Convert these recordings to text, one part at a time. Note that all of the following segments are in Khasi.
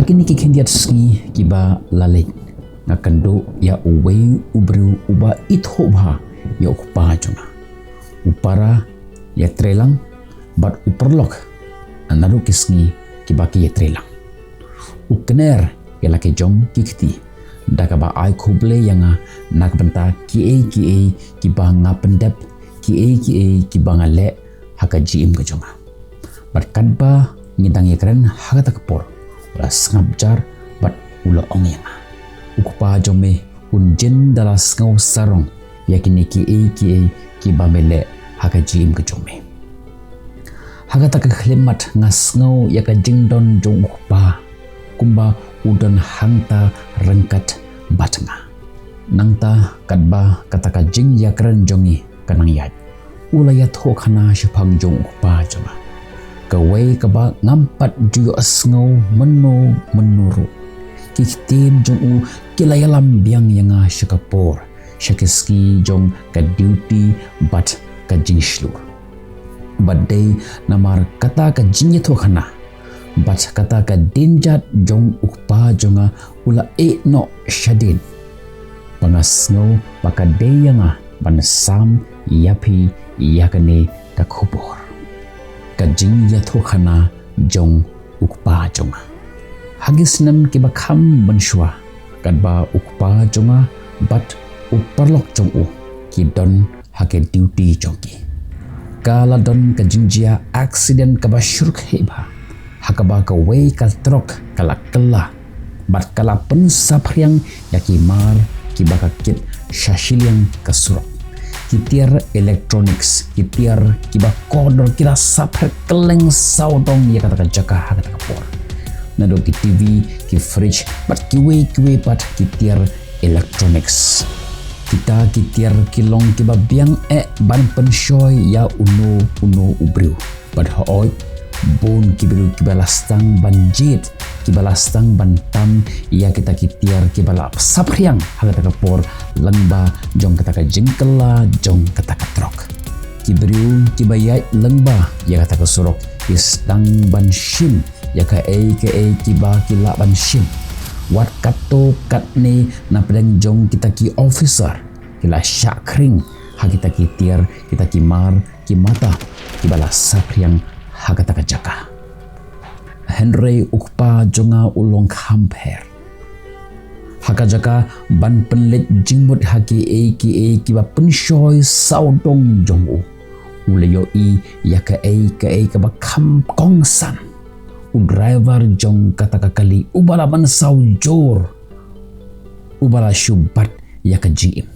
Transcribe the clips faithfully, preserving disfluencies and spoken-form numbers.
Kine ki khyndiat sngi kiba la leit, nga kynduh ïa uwei u briew uba ithuh bha ïa u kpa jong nga. U para ïatreilang bad u paralok naduh ki sngi kiba ki ïatreilang. U kner ïa la ki jong ki kti da kaba ai khublei ïa nga na ka bynta kiei kiei kiba nga pyndep, kiei kiei kiba nga leh ha ka jingim ka jong nga. Bad katba ngi dang ïakren ha kata ka por, u la sngap jar bad u la ong ïa nga, u kpa jong me un jin da la sngew sarong ïa kine kiei kiei kiba me leh ha ka jingim ka jong me. Ha kata ka khyllipmat nga sngew ïa ka jingdon jong u kpa kumba u don hangta ryngkat bad nga. Nangta katba kata ka jingïakren jong ngi ka nang ïaid, u la ïathuhkhana shaphang jong u kpa jong nga, kawei kaba ngam pat ju ïohsngew mynno mynno ruh. Ki ktien jong u ki la ïalam biang ïa nga sha ka por, sha ki sngi jong ka duty bad ka jingshlur. Bad dei namar kata ka jingïathuhkhana bad kata ka dienjat jong u kpa jong nga, u la ïeh noh shadien ba nga sngew ba ka dei ïa nga ban sam ïa phi ïa kane ka khubor. Ka jingïathuhkhana jong u kpa jong nga. Ha ki snem kiba kham mynshuwa, katba u kpa jong nga bad u paralok jong u ki don ha ka duty jong ki, ka la don ka jingjia accident kaba shyrkhei bha, ha kaba kawei ka trok ka la kylla bad ka la pynsaphriang ïa ki mar kiba ka kit sha shiliang ka surok. Ki tiar electronics, ki tiar kiba kordor, ki la saphriang kylleng sawdong ïa kata ka jaka ha kata ka por. Naduh ki T V, ki fridge bad kiwei kiwei pat ki tiar electronics. Kita ki tiar ki long kiba biang eh ban pynshoi ïa uno uno u briew. Bad hooid, bun ki briew kiba la sdang ban jied, kiba la sdang ban tam ïa kita ki tiar kiba la saphriang ha kata ka por lyngba jong kata ka jingkylla jong kata ka trok. Ki briew kiba ïaid lyngba ïa kata ka surok ki sdang ban shim ïa kaei kaei kiba ki lah ban shim. Wat katto katne na pdeng jong kita ki officer ki la shah khring ha kita ki tiar, kita ki mar, ki mata kiba la saphriang ha kata ka jaka. Hynrei u kpa jong nga u long kham pher. Ha ka jaka ban pynleit jingmut ha kiei kiei kiba pynshoi sawdong jong u, u la ïohi ïa kaei kaei kaba kham kongsan. U driver jong kata ka kali uba la mynsaw jur, uba la shu bat ïa ka jingim,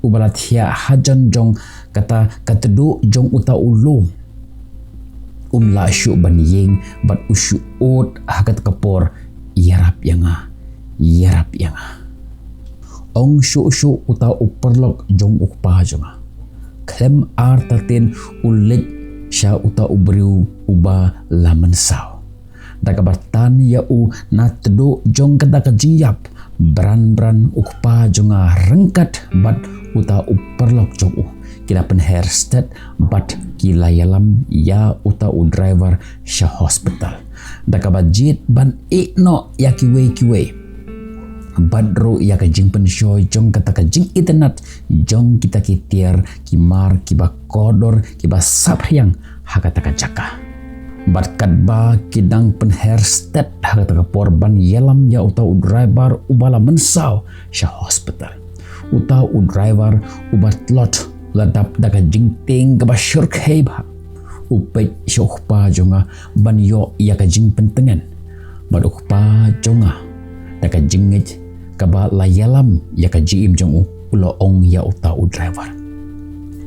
uba la thiah hajan jong kata ka tduh jong uta u lum, um lah shuh ban ïeng bad u shu ud ha kata ka por, ïarap ïa nga, ïarap ïa nga. Ong shuh shuh uta u paralok jong u kpa jong nga, khlem artatien u leit sha uta u briew uba la mynsaw. Da kaba tan ïa u na tduh jong kata ka jingïap, bran bran u kpa jong nga ryngkat bad uta u paralok jong u ki la pynher stet bad ki la ïalam ïa uta u driver sha hospital. Da kaba jied ban ïeh noh ïa kiwei kiwei bad ruh ïa ka jingpynshoi jong kata ka jingitynnad jong kita ki tiar ki mar kiba kordor kiba saphriang ha kata ka jaka. Bad katba ki dang pynher stet ha kata ka por ban ïalam ïa uta u driver uba la mynsaw sha hospital, uta u driver uba tlot la dap da ka jingtieng kaba shyrkhei bha. U peit sha u kpa jong nga ban ïoh ïa ka jingpyntngen. Bad u kpa jong nga, da ka jingngeit kaba la ïalam ïa ka jingim jong u, u la ong ïa uta u driver,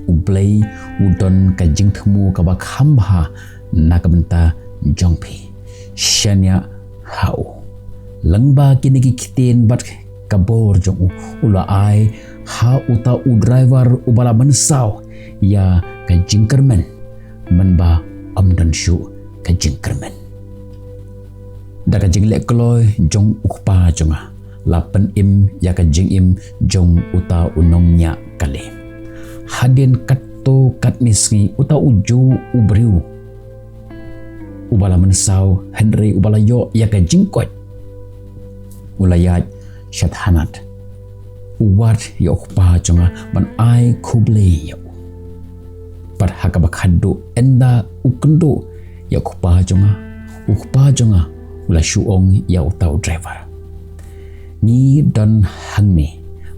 U Blei u don ka jingthmu kaba kham bha na ka bynta jong phi. Shaniah ha u. Lyngba kine ki ktien bad ka bor jong u, u la ai ha uta u driver uba la mynsaw ïa ka jingkyrmen, mynba ym don shuh ka jingkyrmen. Da ka jingleh kloi jong u kpa jong nga, la pynim ïa ka jingim jong uta u nongñiah kali. Hadien katto katne sngi, uta u juh u briew uba la mynsaw hynrei uba la ïoh ïa ka jingkoit, u la ïaid sha thanat. U wad ïa u kpa jong nga ban ai khublei ïa u. Bad ha kaba khadduh ynda u kynduh ïa u kpa jong nga, u kpa jong nga u la shu ong ïa uta u driver, ngi don hangne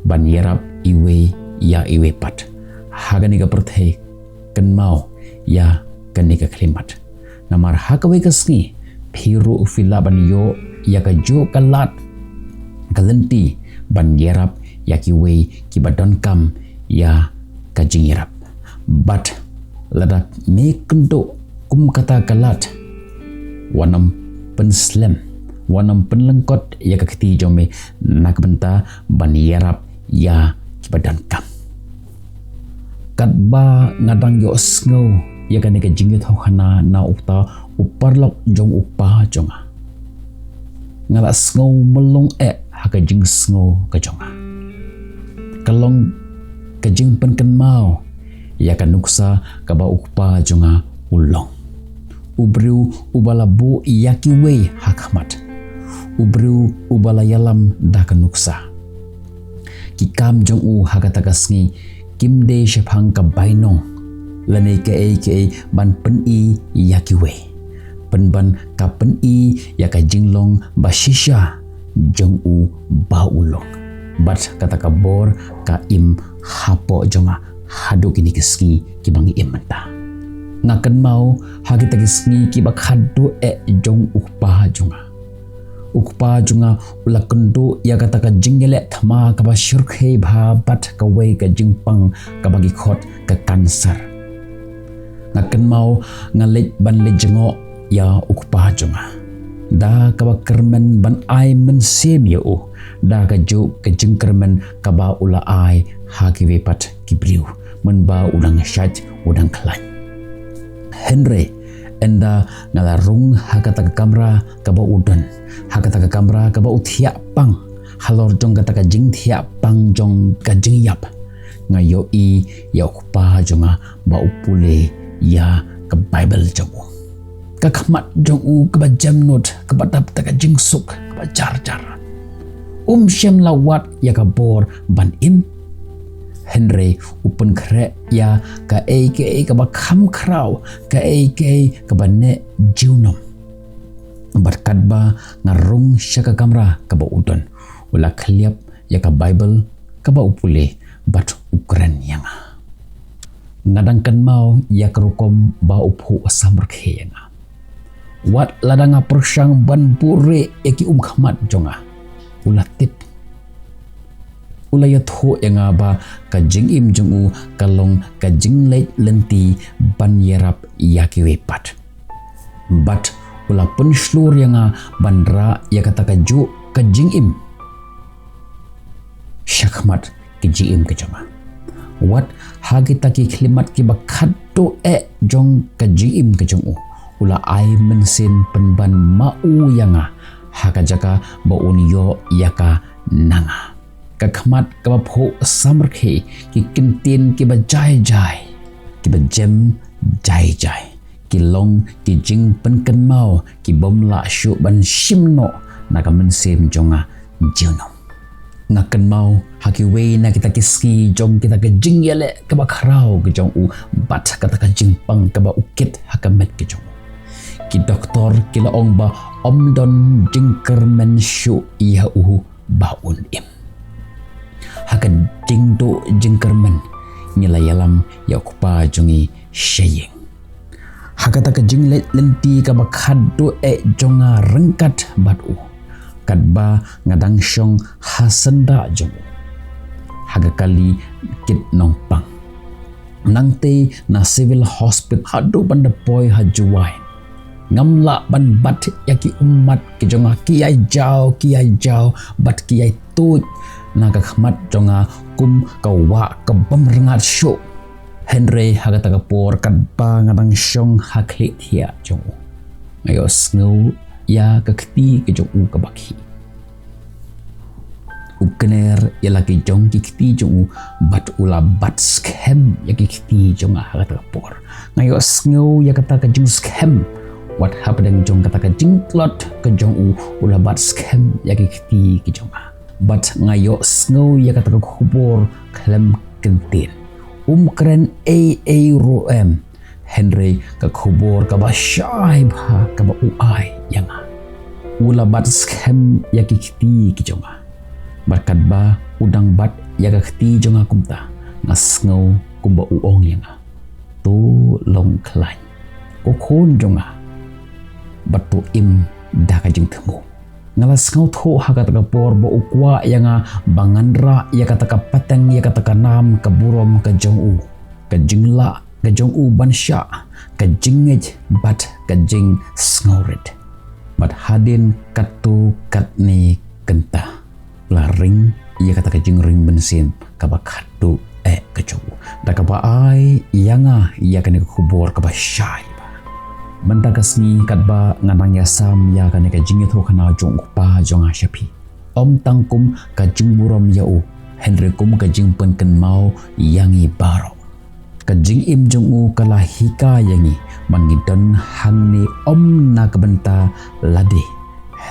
ban ïarap iwei ïa iwei pat ha kane ka pyrthei. Kynmaw ïa kane ka khlieh mat. Namar ha kawei ka sngi phi ruh phi lah ban ïoh ïa kajuh ka lad ka lynti ban ïarap ïa kiwei kiba donkam ïa ka jingïarap. Bad lada me kynduh kum kata ka lad, wat nym pynslem, wat nym pynlyngkot ïa ka kti jong me na ka bynta ban ïarap ïa kiba donkam. Katba nga dang ïohsngew ïa kane ka jingïathuhkhana na uta u paralok jong u kpa jong nga, nga la sngew mlong eh ha ka jingsngew ka jong nga. Ka long ka jingpynkynmaw ïa ka nuksa kaba u kpa jong nga u long. U briew uba la buh ïa kiwei ha khmat. U briew uba la ïalam da ka nuksa. Ki kam jong u ha kata ka sngi kim dei shaphang ka bainong lane kaei kaei ban pyni ïa kiwei. Pynban ka pyni ïa ka jinglong ba shisha jong u ba u long. Bad kata ka bor ka im hapoh jong nga haduh kine ki sngi kiba ngi im mynta. Nga kynmaw ha kita ki sngi kiba khadduh eh jong u kpa jong nga. U kpa jong nga u la kynduh ïa kata ka jingïaleh thma kaba shyrkhei bha bad kawei ka jingpang kaba ki khot ka cancer. Nga kynmaw nga leit ban leit jngoh ïa u kpa jong nga da kaba kyrmen ban ai mynsiem ïa u da kajuh ka jingkyrmen kaba u la ai ha kiwei pat ki briew mynba u dang shait u dang khlaiñ. Hynrei ynda nga la rung ha kata ka kamra kaba u don, ha kata ka kamra kaba u thiah pang, halor jong kata ka jingthiah pang jong ka jingïap, nga ïohi ïa u kpa jong nga ba u pule ïa ka Baibl jong u. Ka khmat jong u kaba jem nud kaba dap da ka jingsuk kaba jar jar. Um shym la wad ïa ka bor ban im. Hynrei u pynkhreh ïa kaei kaei kaba kham khraw, kaei kaei kaba neh junom. Bad katba nga rung sha ka kamra kaba u don, u la khlieh ïa ka Baibl kaba u pule bad u kren ïa nga. Nga dang kynmaw ïa ka rukom ba u phuh samrkhie ïa nga. Wat lada nga pyrshang ban buhrieh ïa ki umkhmat jong nga, u la tip. U la ïathuh ïa nga ba ka jingim jong u ka long ka jingleit lynti ban ïarap ïa kiwei pat. Bad u la pynshlur ïa nga ban rah ïa kata kajuh ka jingim shakhmat ka jingim ka jong nga. Wat ha kita ki khyllipmat kiba khadduh eh jong ka jingim ka jong u, u la ai mynsiem pynban ma u ïa nga ha ka jaka ba un ïoh ïa ka na nga. Ka khmat kaba phuh samrkhie, ki kyntien kiba jai jai, kiba jem jai jai, ki long ki jingpynkynmaw ki bym lah shuh ban shim noh na ka mynsiem jong nga junom. Nga kynmaw ha kiwei na kita ki sngi jong kita ki jingïaleh kaba khraw ki jong u bad kata ka jingpang kaba u kit ha ka met ki jong u. Ki doktor ki la ong ba ym don jingkyrmen shuh ïa u ba un im. Ha ka jingduh jingkyrmen ngi la ïalam ïa u kpa jong ngi sha ïing. Ha kata ka jingleit lynti kaba khadduh eh jong nga ryngkat bad u, katba nga dang shong ha syndah jong u ha ka kali kit nongpang. Nangtei na Civil Hospital haduh ban da poi ha Jowai, ngam lah ban bat ïa ki ummat ki jong nga, ki ïai jaw, ki ïai jaw bad ki ïai tuid na ka khmat jong nga kum ka wah ka bym rngat shuh. Hynrei ha kata ka por katba nga dang shong ha khlieh thiah jong u, nga ïohsngew ïa ka kti ka jong u kaba khih. U kner ïa la ki jong ki kti jong u bad u la bat skhem ïa ki kti jong nga ha kata ka por. Nga ïohsngew ïa kata ka jingskhem Wat hapdeng jong kata ka jingtlot ka jong u, u la bat skhem ïa ki kti ki jong nga. Bad nga ïohsngew ïa kata ka khubor khlem kyntien. Um kren ei ei ruh em. Hynrei ka khubor kaba shai bha kaba u ai ïa nga. U la bat skhem ïa ki kti ki jong nga. Bad katba u dang bat ïa ka kti jong nga kumta, nga sngew kumba u ong ïa nga. To long khlaiñ, ko khun jong nga. Bad to im da ka jingthmu. Nga la sngewthuh ha kata ka por ba u kwah ïa nga ba ngan rah ïa kata ka pateng, ïa kata ka nam ka burom ka jong u. Ka jinglah ka jong u ban shah, ka jingngeit bad ka jingsngewrit. Bad hadien katto katne kynta, la ring ïa kata ka jingring mynsiem kaba khadduh eh ka jong u, da kaba ai ïa nga ïa kane ka khubor kaba shai bha. Mynta ka sngi katba nga nang ïasam ïa kane ka jingïathuhkhana jong u kpa jong nga sha phi, ym tang kum ka jingburom ïa u, hynrei kum ka jingpynkynmaw ïa ngi baroh. Ka jingim jong u ka la hikai ïa ngi ba ngi don hangne ym na ka bynta lade,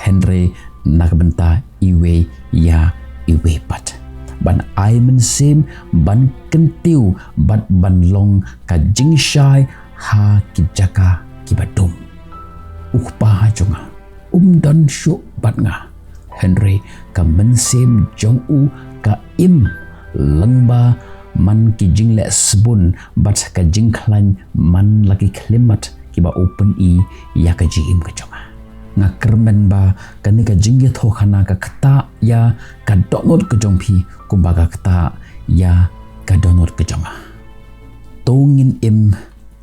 hynrei na ka bynta iwei ïa iwei pat, ban ai mynsiem, ban kyntiew bad ban long ka jingshai ha ki jaka kiba dum. U kpa jong nga um don shuh bad nga, hynrei ka mynsiem jong u ka im lyngba man ki jingleh sbun bad ka jingkhlaiñ man la ki khyllipmat kiba u pyni ïa ka jingim ka jong nga. Nga kyrmen ba kane ka jingïathuhkhana ka ktah ïa ka dohnud ka jong phi kumba ka ktah ïa ka dohnud ka jong nga. To ngin im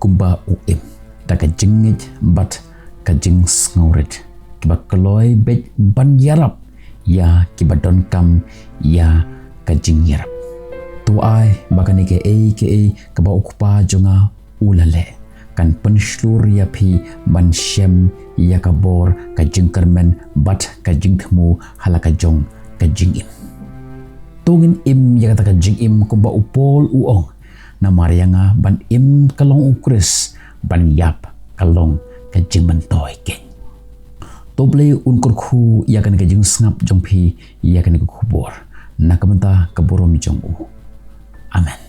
kumba u im, da ka jingngeit bad ka jingsngewrit, kiba kloi beit ban ïarap ïa kiba donkam ïa ka jingïarap. To ai ba kane kaei kaei kaba u kpa jong nga u la leh kan pynshlur ïa phi ban shem ïa ka bor, ka jingkyrmen bad ka jingthmu ha la ka jong ka jingim. To ngin im ïa kata ka jingim kumba u Paul u ong, namar ïa nga ban im ka long u Khrist, ban ïap ka long ka jingmyntoi keiñ. To Blei un kyrkhu ïa kane ka jingsngap jong phi ïa kane ka khubor, na ka bynta ka burom jong u. Amen.